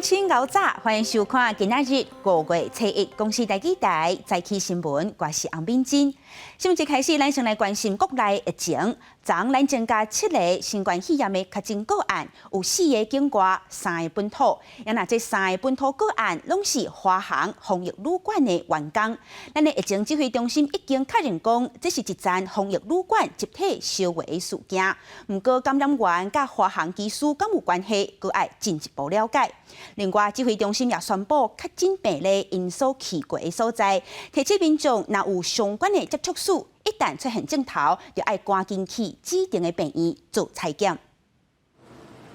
親𠢕早，歡迎收看今仔日5月初一公視台語台早起新聞，我是洪敏珍。新聞一開始，咱先來關心國內疫情。昨咱增加七个新冠肺炎的確診個案，有四个境外，三个本土。啊若這三個本土個案，攏是華航防疫旅館的員工。咱的疫情指揮中心已經確認講，這是一層防疫旅館集體相話的事件。毋過感染源佮華航機師敢有關係，閣愛進一步了解。另外，指揮中心也宣布確診病例𪜶所去過的所在，提醒民眾若有相關的接觸史，一旦出現症頭，就愛趕緊去指定的病院做採檢。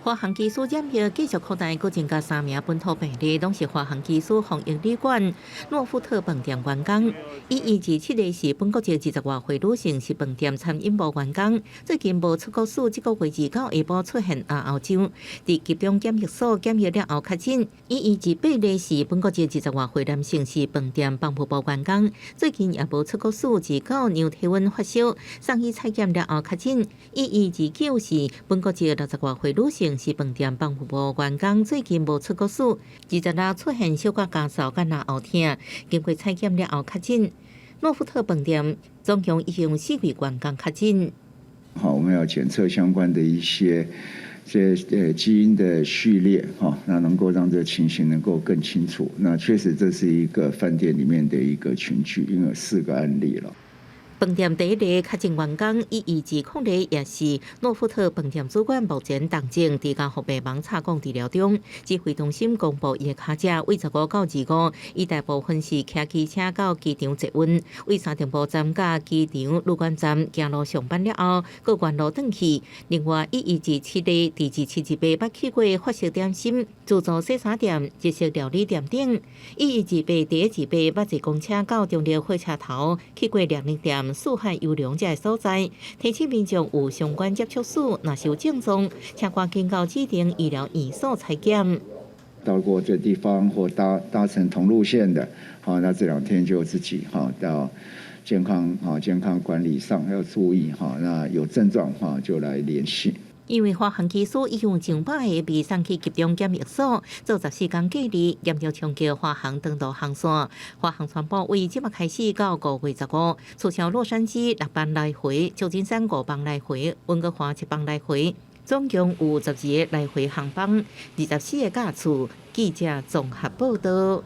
華航機師染疫繼續擴大，閣增加三名本土病例，攏是華航機師防疫旅館諾富特飯店員工。1127个是本國籍20外歲女性，是飯店餐飲部員工，最近無出國史，這個月29下晡出現咽喉癢，佇集中檢疫所檢疫了後確診。1128个是本國籍20外歲男性，是飯店房務部員工，最近也無出國史，29量體溫發燒，送去採檢了後確診。1129是本國籍60外歲女性，是飯店房務部員工，最近無出國史，26出現小可咳嗽佮咽喉疼，經過採檢了後確診。諾富特飯店總共已經有四位員工確診。好，我們要檢測相關的一些這基因的序列，哈，那能夠讓這個情形能夠更清楚。那確實這是一個飯店裡面的一個群聚，因為有四個案例了。飯店第一個確診員工1120个，也是諾富特飯店主管，目前重症佇加護病房插管治療中。指揮中心公布伊的跤跡，為15到25，伊大部分是騎機車到機場捷運，為三重埔站佮機場旅館站行路上班了後，閣原路轉去。另外，1127个佇2728捌去過法式點心、自助洗衫店、日式料理店等。1128第一二八捌坐公車到中壢火車頭，去過量肉店、四海遊龍這个所在，提醒民眾有相關接觸史，若是有症狀，請趕緊到指定醫療院所採檢。到過這地方或搭乘同路線的，好，那這兩天就自己哈到健康管理上要注意哈，那有症狀哈就來聯繫。因為華航機師已經有上百个被送去集中檢疫所做14天隔離，嚴重衝擊華航長途航線。華航宣布，為這馬開始到5月15，取消洛杉磯六班來回、舊金山五班來回、溫哥華七班來回，總共有12個來回航班，24個架次。記者綜合報道。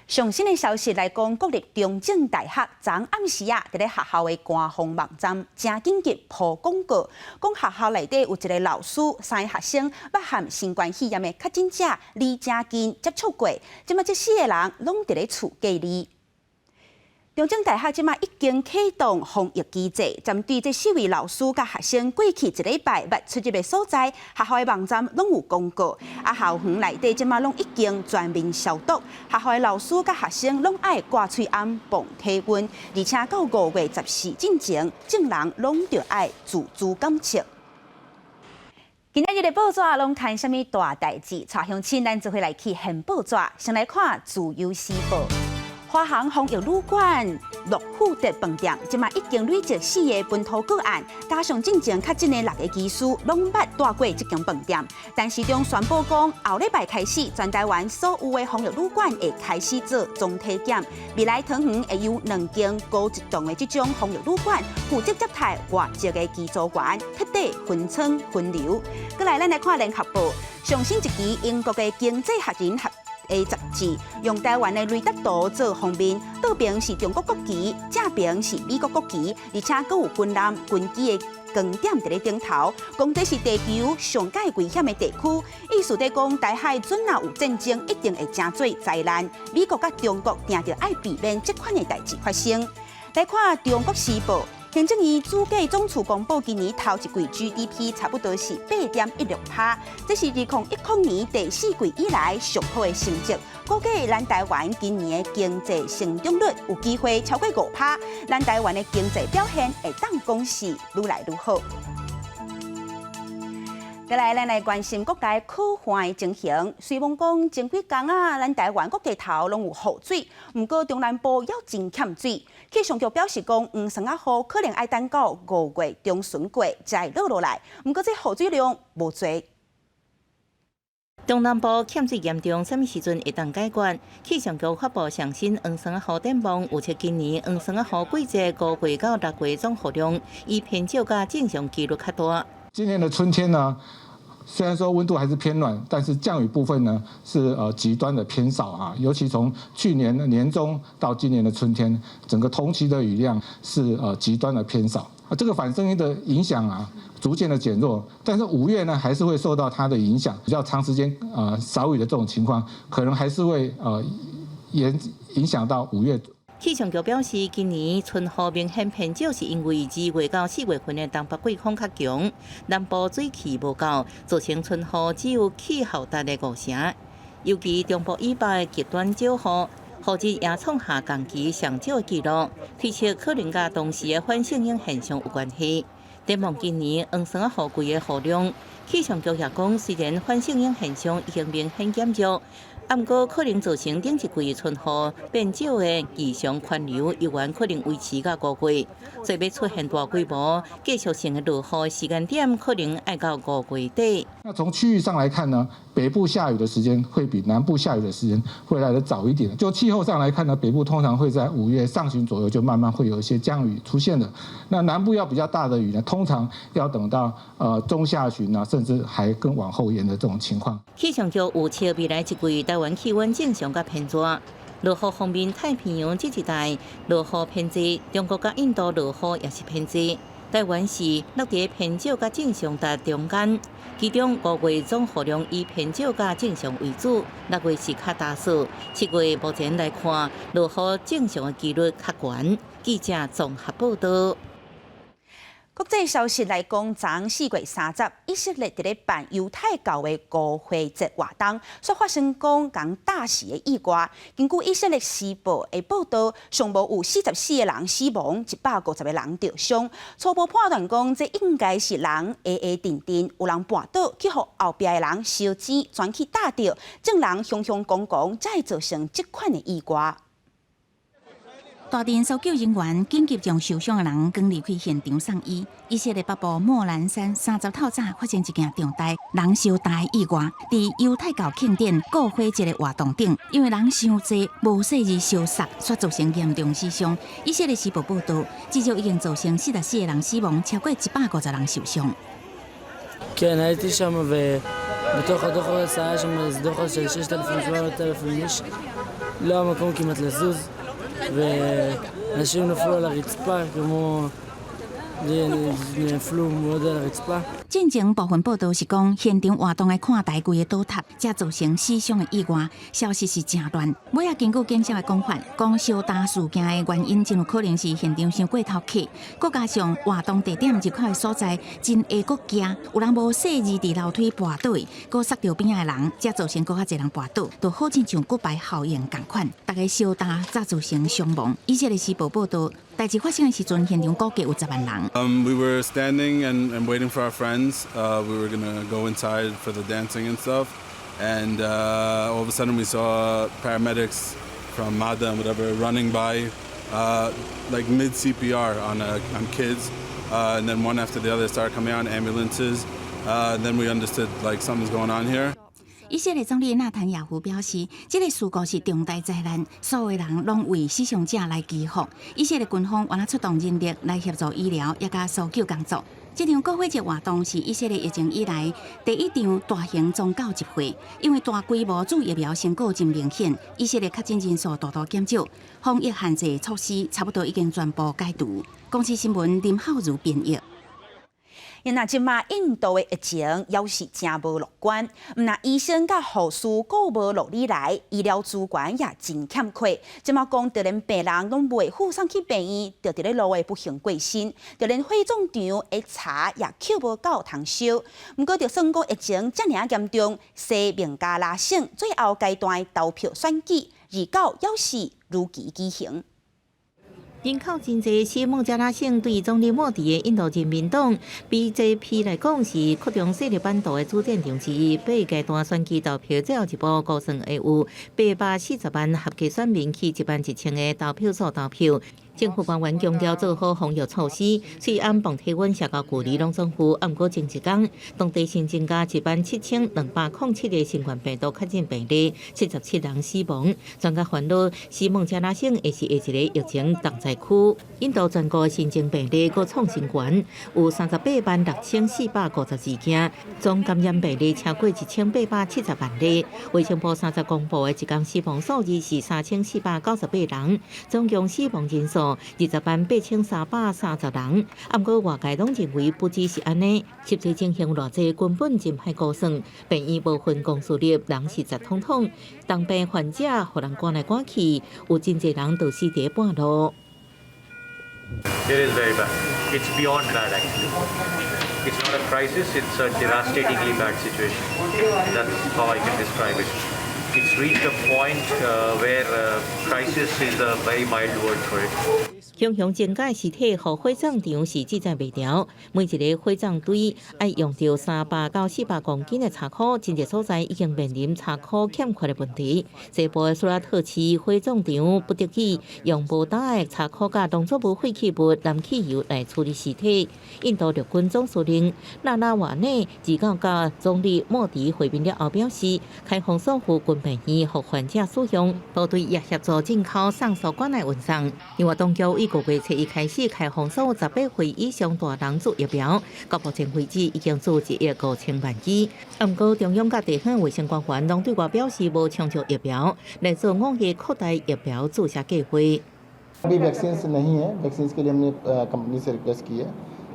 上新的消息來講，國立中正大學昨暗時啊，佇咧學校的官方網站誠緊急鋪廣告，講學校內底有一个老師、三个學生捌和新冠肺炎的確診者李家金接觸過，這馬這四个人攏佇咧厝隔離。中正大學這馬已經啟動防疫機制，針對這四位老師佮學生過去一禮拜捌出入的所在，學校的網站攏有公告。啊，校園內底這馬攏已經全面消毒，學校的老師佮學生攏愛掛喙罨、磅體溫，而且到5月14進前，眾人攏著愛自主檢測。今仔日的報紙攏刊啥物大代誌？帶鄉親咱做伙來去掀報紙，先來看《自由時報》。華航防疫旅館諾富特飯店，這馬已經累積四个本土個案，加上進前確診的六个機師，攏捌蹛過這間飯店。陳時中宣布講，後禮拜開始，全台灣所有的防疫旅館會開始做總體檢。未來桃園會有兩間高一棟的這種防疫旅館，負責接待外籍的機組員，徹底分層分流。過來，咱來看聯合報上新一期英國的經濟學人的雜誌用台灣的雷達圖做封面，倒爿是中國國旗，正爿是美國國旗，而且閣有軍艦軍機的光點佇咧頂頭，講這是地球上蓋危險的地區。意思佇講，台海準若有戰爭，一定會成做災難。美國佮中國定著愛避免這款的代誌發生。來看《中國時報》。行政院主計總處公布，今年頭一季 GDP 差不多是8.16趴，這是2010年第四季以來上好的成績。估計咱台灣今年的經濟成長率有機會超過5趴，咱台灣的經濟表現會當講是愈來愈好。再來，咱來關心國內苦旱的情形。雖罔講前幾工啊，咱台灣各地頭攏有雨水，毋過中南部猶真欠水。氣象局表示講，黃酸仔雨可能愛等到5月中旬過才會落落來。毋過這雨水量無濟。中南部欠水嚴重，啥物時陣會當解決？氣象局發布上新黃霜雨展望，預測今年黃霜雨季節五月到六月總雨量，以偏少佮正常幾率較大。今年的春天呢，雖然說溫度還是偏暖，但是降雨部分呢是極端的偏少啊。尤其從去年的年中到今年的春天，整個同期的雨量是極端的偏少。啊，這個反正陰的影響啊，逐漸的減弱，但是五月呢，還是會受到它的影響，比較長時間少雨的這種情況，可能還是會延影響到五月。氣象局表示，今年春雨明顯偏少，是因為二月到四月份的東北季風較強，南部水汽無夠，造成春雨只有氣候值的五成。尤其中部以北極端少雨，雨質也創下同期上少的紀錄，推測可能佮當時的反聖嬰現象有關係。展望今年黃霜雨季的雨量，氣象局也講，雖然反聖嬰現象已經明顯減弱，毋過可能造成頂一季春雨變少的異常環流，猶原可能維持到五月。所以欲出現大規模繼續性的落雨時間點，可能愛到五月底。那從區域上來看呢，北部下雨的時間會比南部下雨的時間會來得早一點。就氣候上來看呢，北部通常會在五月上旬左右就慢慢會有一些降雨出現的。那南部要比較大的雨呢，通常要等到中下旬啊，甚至還更往後延的這種情況。氣象局預測未來一季台灣氣溫正常佮偏熱，落雨方面，太平洋這一帶落雨偏濟，中國佮印度落雨也是偏濟。台灣是落佇偏少佮正常值中間，其中五月總雨量以偏少佮正常為主，六月是較焦燥，七月目前來看落雨正常的幾率較懸。記者綜合報道。國際消息來講，昨4月30，以色列佇咧辦猶太教的五花節活動，煞發生講共炸死的意外。根據以色列時報的報道，上無有44個人死亡，150個人著傷。初步判斷講，這應該是人下下定定有人絆倒，去予後壁的人燒錢鑽去打著，眾人雄雄講講，才會造成這款的意外。大陣搜救人員緊急將受傷的人趕離開現場送醫。以色列北部莫蘭山30透早發生一件重大人燒焦的意外，佇猶太教慶典過火節的活動頂，因為人傷濟，無細膩燒殺，煞造成嚴重死傷。以色列時報報道，至少已經造成44個人死亡，超過150人受傷。 כן, הייתי שם ובתוך הדוחס היה שם איזה דוחס של 6,000, 7,000 איש. לא היה מקום כמעט לזוז. ואנשים נפלו על הרצפה כמו נפלו מאוד על הרצפה. 進前部分報道是講，現場活動的看台規个倒塌，才造成死傷的意外。消息是誠亂。尾仔根據警察的講法，講燒焦事件的原因真有可能是現場傷過頭客，閣加上活動地點入口的所在真下閣驚，有人無細膩佇樓梯跋倒，閣捒著邊仔的人，才造成閣較濟人跋倒，就好親像骨牌效應仝款，逐家燒焦才造成傷亡。以色列時報報道，代誌發生的時陣，現場估計有10萬人。 We were standing and waiting for our friends. We were gonna go inside for the dancing and stuff, and all of a sudden we saw paramedics from MADA and whatever running by, like mid CPR on kids, and then one after the other started coming out in ambulances. And then we understood like something's going on here. 以色列總理納坦雅胡表示，這个事故是重大災難，所有人攏為死傷者來祈福。以色列軍方原來出動人力來協助醫療，也佮搜救工作。這場過火節活動是以色列疫情以來第一場大型宗教集會，因為大規模注疫苗成果真明顯，以色列確診人數大大減少，防疫限制措施差不多已經全部解除。公視新聞林浩如編譯。若這馬印度的疫情猶是誠無樂觀，毋但醫生佮護士顧無落裡來，醫療資源也真欠缺。這馬講，就連病人攏袂赴送去病院，就佇咧路的不幸過身，就連火葬場的柴也抾無夠通燒。毋過，就算講疫情遮爾嚴重，西孟加拉省最後階段的投票選舉，29猶是如期舉行。人口真濟，西孟加拉省對總理莫迪的印度人民黨 BJP 來講是擴張勢力版圖的主戰場之一。八階段選舉投票最後一步，估算會有840萬合格選民去1萬1千个投票所投票。政府官員強調做好防疫措施，雖然磅體溫社交距離攏總有，毋過前一工當地新增加17,207個新冠病毒確診病例，77人死亡。專家煩惱，西孟加拉省會是下一个疫情重災區。印度全國新增病例閣創新高，有386,452件，總感染病例超過1870萬例。衛生部30公布的一工死亡數字是3498人，總共死亡人數208,330人。毋過外界攏認為不只是按呢，實際情形偌濟根本真歹估算。病院無分公私立，人是擠通通，重病患者予人趕來趕去，有真濟人就死佇半路。 It is very bad. It's beyond bad, actually. It's not a crisis, it's a devastatingly bad situation. That's how I can describe it. It's reached a point where crisis is a very mild word for it. 熊熊增加屍體予火葬場是志在袂牢，每一个火葬堆愛用著300到400公斤的柴箍，真濟所在已經面臨柴箍欠缺的問題。西部的蘇拉特市火葬場不得已用無焦的柴箍佮農作物廢棄物藍汽油來處理屍體。印度陸軍總司令納拉瓦內29佮總理莫迪會面了後表示，開放所有軍病院予患者使用，部隊也協助進口送輸管來運送。另外，當局於5月7日開始開放所有18歲以上大人注疫苗，到目前為止已經注1億5千萬劑。毋過中央佮地方衛生官員攏對外表示無充足疫苗，來做五月擴大疫苗注射計劃。 अभी वैक्सीन नहीं है, वैक्सीन के लिए हमने कंपनी से रिक्वेस्ट की है।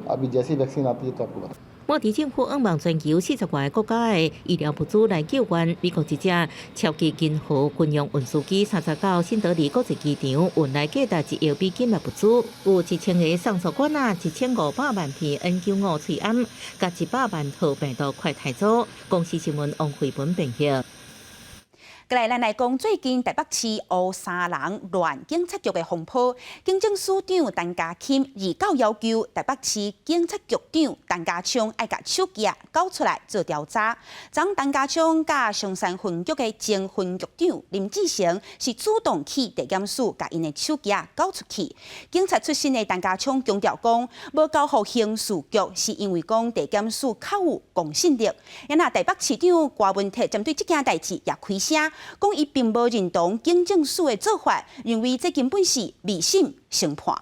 अभी जैसी वैक्सीन आती है तो आपको बता 莫迪政府向望全球40外个國家的醫療物資來救援。美國一隻超級銀河軍用運輸機30到新德里國際機場運來價值1億美金的物資，有1000個送輸管仔、1500萬片 N95喙罨，佮100萬套病毒快篩組。公視新聞王慧文編譯。過來，咱來講最近台北市烏衫人亂警察局的風波，警政署長陳家欽29要求台北市警察局長陳家昌愛共手機仔交出來做調查。昨陳家昌佮松山分局的前分局長林志成是主動去地檢署共𪜶的手機仔交出去。警察出身的陳家昌強調講，無交予刑事局是因為講地檢署較有公信力。若台北市長柯文哲針對這件代誌也開聲，講伊並無認同警政署的做法，認為這根本是未審先判。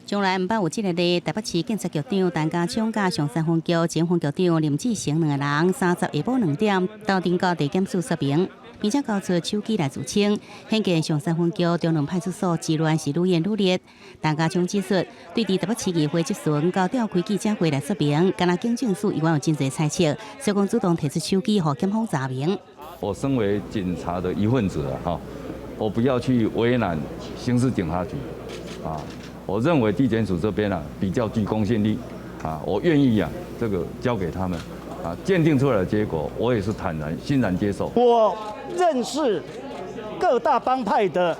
從來毋捌有這個例，台北市警察局長陳家昌佮松山分局前分局長林志成兩個人，30下晡2點鬥陣到地檢署說明，並且交出手機來自清，顯見松山分局中崙派出所治亂是愈演愈烈。陳家昌指出，對佇台北市議會質詢佮召開記者會來說明，敢若警政署猶原有真濟猜測，所以講主動提出手機予檢方查明。我身為警察的一份子啊，哈，我不要去為難刑事警察局，啊，我認為地檢署這邊啊比較具公信力，啊，我願意啊這個交給他們，啊，鑑定出來的結果我也是坦然欣然接受。我認識各大幫派的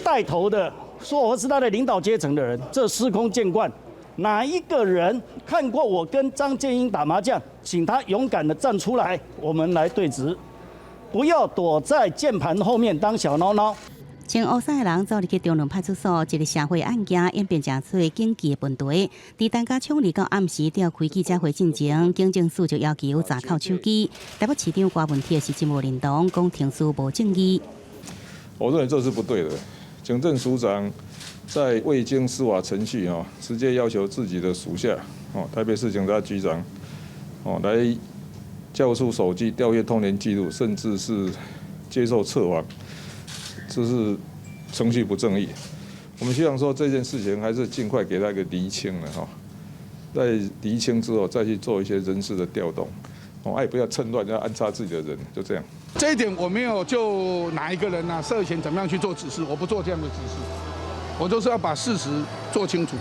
帶頭的，說我是他的領導階層的人，這司空見慣。哪一個人看過我跟張建英打麻將？請他勇敢的站出來，我們來對質。不要躲在鍵盤後面當小孬孬。穿烏衫的人走入去中崙派出所，一个社會案件演變成出警紀的問題。佇陳家昌29暗時召開記者會進前，警政署就要求查扣手機。台北市長柯文哲是真無認同，講程序無正義。我認為這是不對的。警政署長在未經司法程序哦，直接要求自己的屬下哦，台北市警察局長哦來交出手機、調閱通聯記錄，甚至是接受測謊，這是程序不正義。我們希望說這件事情還是盡快給他一個釐清了哈，在釐清之後再去做一些人事的調動，哦，也不要趁亂要安插自己的人，就這樣。這一點我沒有就哪一個人啊涉嫌怎麼樣去做指示，我不做這樣的指示，我就是要把事實做清楚。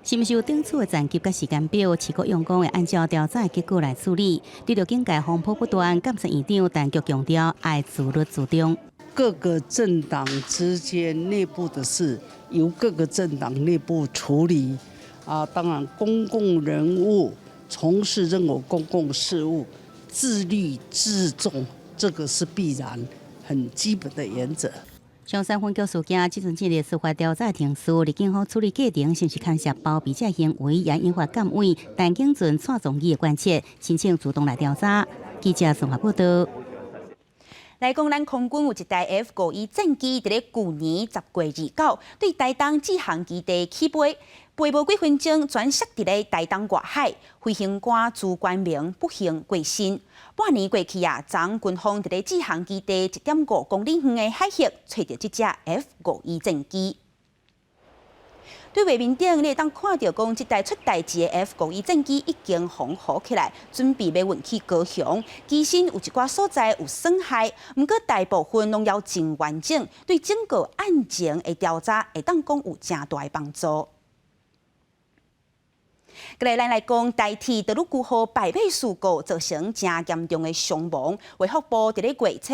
是毋是有頂次的層級佮時間表？市局用講會按照調查的結果來處理。對著警界風波不斷，監察院長陳菊強調愛自律自重。各個政黨之間內部的事，由各個政黨內部處理。啊，當然公共人物從事任何公共事務，自律自重，這個是必然很基本的原則。松山分局事件，這陣進入司法調查程序，佇警方處理過程，是毋是牽涉包庇這行為，也引發監委陳景俊、蔡宗義的關切，申請主動來調查。記者綜合報道。來講，咱空軍有一台 F-51戰機，佇咧舊年10月29，對台東志航基地起飛，飛無幾分鐘，轉摔佇咧台東外海，飛行官朱冠明不幸過身。半年過去啊，昨軍方佇咧志航基地1.5公里遠的海域，揣著這隻 F-51戰機。對畫面頂，你會當看著講，這台出代誌的 F-51戰機已經縫好起來，準備欲運去高雄。機身有一寡所在有損害，毋過大部分攏猶真完整，對整個案情的調查會當講有誠大的幫助。過來，咱來講台鐵德魯固號敗馬事故造成誠嚴重的傷亡，衛福部佇咧月初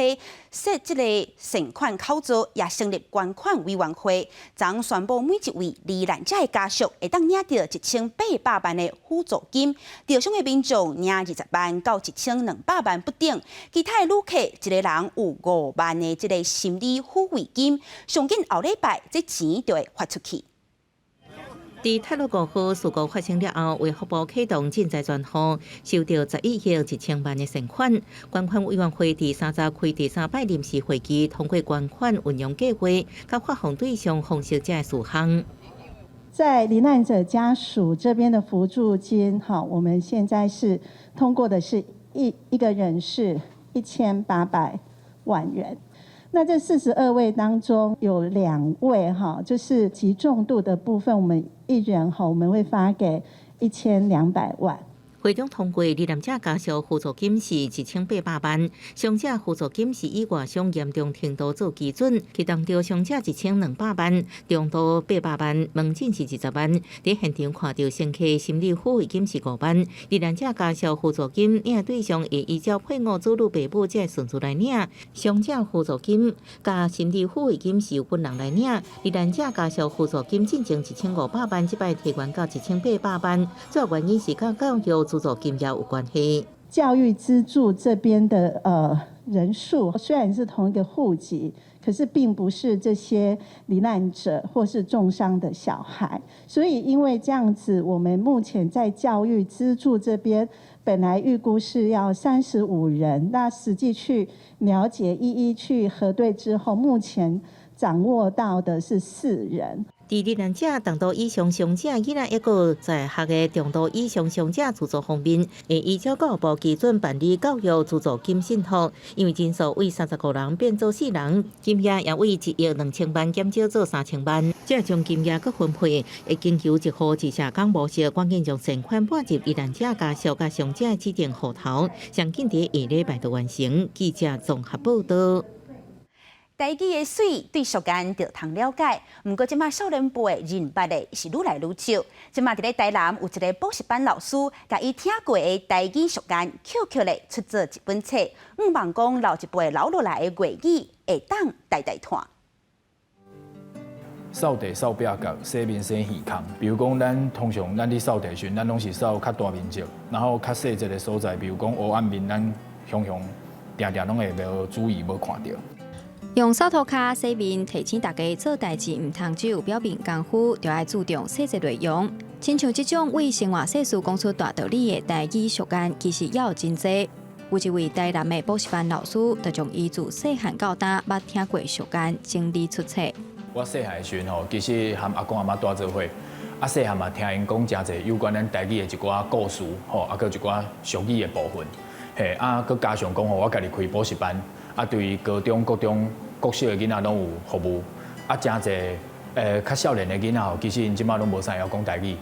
設這個善款口座，也成立捐款委員會，昨宣布每一位罹難者的家屬會當領著1800萬的輔助金，受傷的民眾領20萬到1200萬不等，其他的旅客一个人有5萬的這个心理撫慰金，上緊後禮拜這錢就會發出去。佇太魯閣號事故發生了後，衛福部啟動賑災專戶，收著11億1000萬的善款。捐款委員會佇30開第三擺臨時會議，通過捐款運用計劃，佮發放對象方式這事項。在罹難者家屬這邊的扶助金，哈，我們現在是通過的是一個人是1800萬元。那這42位當中有兩位哈，就是極重度的部分，我們一人哈，我們會發給1200萬。會中通過罹難者家屬輔助金是1800萬，傷者輔助金是以外傷嚴重程度做基準，其當中傷者1200萬，中度800萬，門診是20萬。佇現場看著乘客心理撫慰金是5萬，罹難者家屬輔助金領對象會依照配偶、子女、爸母這順序來領，傷者輔助金佮心理撫慰金是由本人來領，罹難者家屬輔助金進前1500萬，這擺提懸到1800萬，主要原因是佮教育資助金額有關係。教育資助這邊的人數雖然是同一個戶籍，可是並不是這些罹難者或是重傷的小孩，所以因為這樣子，我們目前在教育資助這邊本來預估是要35人，那實際去了解一一去核對之後，目前掌握到的是4人。佇罹難者重度以上傷者，囡仔抑閣在學的重度以上傷者資助方面，會依照教育部基準辦理教育資助金信託，因為人數為35人變做四人，金額也為1億2000萬減少做3000萬，這將金額閣分配，會經由一戶一社工模式，趕緊將善款撥入罹難者家屬佮傷者指定戶頭，上緊佇下禮拜就完成。記者綜合報道。台語的媠對俗間就通了解，毋過這馬少年輩認捌的是愈來愈少。這馬佇咧台南有一个補習班老師，共伊聽過的台語俗諺抾抾咧出做一本冊，向望講老一輩留落來的粵語會當代代傳。掃地掃壁角，洗面洗耳空。比如講，咱通常咱佇掃地時，咱攏是掃較大面積，然後較細節的所在，比如講黑暗面，咱常常定定攏會無注意無看著。用掃塗跤洗面，提醒大家做代誌毋通只有表面功夫，著愛注重細節內容。親像這種為生活細事講出大道理的台語俗諺，其實猶有真濟。有一位台南的補習班老師，就將伊自細漢到大捌聽過俗諺整理出冊。我細漢時陣吼，其實和阿公阿嬤蹛做伙，啊細漢嘛聽𪜶講誠濟有關咱台語的一寡故事，吼，啊閣一寡俗語的部分，嘿，啊閣加上講吼，我家己開補習班，啊對高中、國中、國小的囡仔攏有服務，啊誠濟較少年的囡仔吼，其實𪜶這馬攏無啥會曉講台語。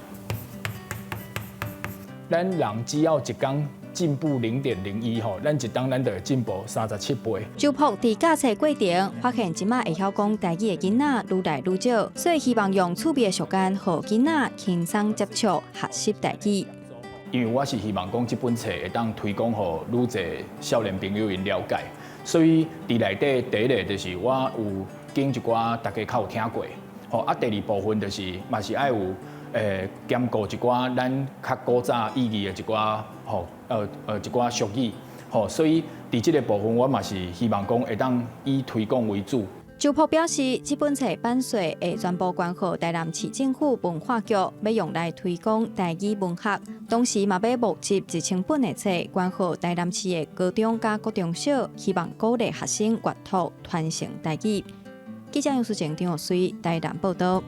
咱人只要一工進步0.01吼，咱一冬咱就會進步37倍。周璞佇教冊過程發現，這馬會曉講台語的囡仔愈來愈少，所以希望用趣味的俗諺，予囡仔輕鬆接觸學習台語。因為我是希望講這本冊會當推廣予愈濟少年朋友𪜶了解，所以佇內底第一个就是我有揀一寡大家較有聽過，吼啊第二部分就是嘛是愛有兼顧一寡咱較古早意義的一寡吼一寡俗語，吼所以佇這个部分我嘛是希望講會當以推廣為主。周璞表示，這本冊版稅會全部捐予台南市政府文化局，欲用來推廣台語文學。同時嘛，欲募集1000本的冊，捐予台南市的高中佮國中小，希望鼓勵學生閱讀，傳承台語。記者楊淑靜、張玉水台南報道。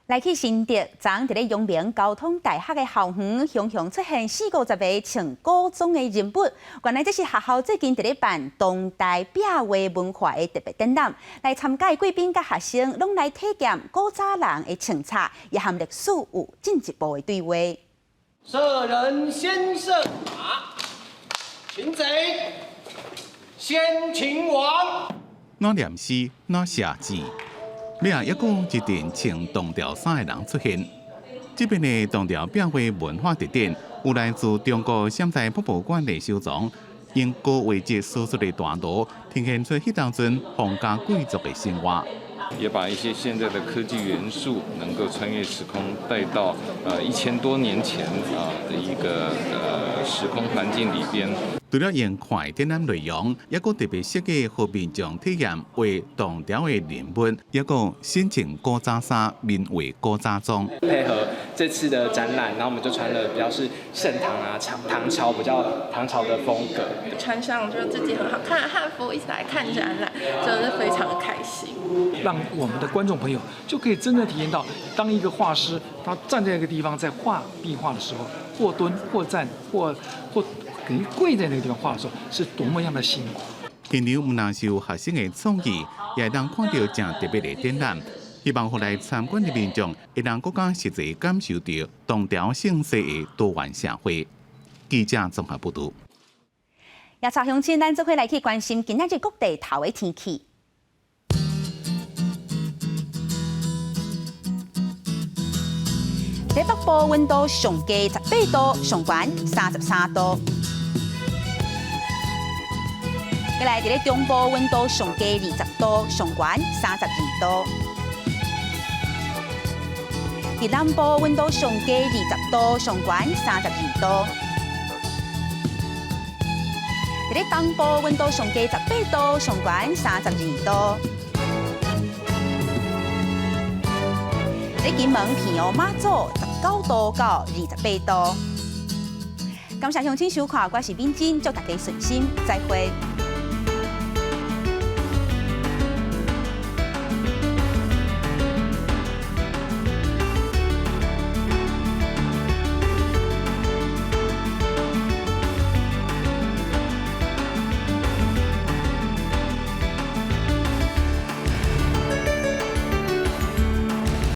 來去新竹，昨昏佇咧陽明交通大學的校園，雄雄出現四五十个穿古裝的人物。原來這是學校最近佇咧辦當代壁畫文化的特別展覽，來參加的貴賓佮學生攏來體驗古早人的穿插，也和歷史有進一步的對話。射人先射馬，擒賊先擒王。哪念詩，哪寫字。尾仔抑閣一陣穿唐朝衫的人出現。這邊的唐朝壁畫文化特展，有來自中國暹在博物館的收藏，用高畫質輸出的大圖，呈現出彼當陣皇家貴族的生活。也把一些現在的科技元素，能夠穿越時空帶到1000多年前啊的一個時空環境裡邊。除了用看展覽內容，抑閣特別設計予民眾體驗畫唐朝的人物，抑閣身穿古早衫，面畫古早妝。配合這次的展覽，然後我們就穿了比較是盛唐啊、唐朝比較唐朝的風格，穿上就是自己很好看的漢服，一起來看展覽，真的是非常的開心。讓我們的觀眾朋友就可以真正體驗到，當一個畫師他站在一個地方在畫壁畫的時候，或蹲或站或等於跪在那個地方畫的時候，是多麼樣的辛苦。現場毋但是有學生的創意，也會當看著誠特別的展覽。希望予來參觀的民眾會當閣較實際感受著唐朝盛世的多元社會。記者綜合報導。也帶鄉親，咱做伙來去關心今仔日各地頭的天氣。佇北部溫度上低18度，上懸33度。過來佇咧中部溫度上低20度，上懸32度。佇南部溫度上低20度，上懸32度。佇咧東部溫度上低18度，上懸32度。佇金門、澎湖、馬祖19度到28度。感謝鄉親收看，我是敏珍，祝大家順心，再會。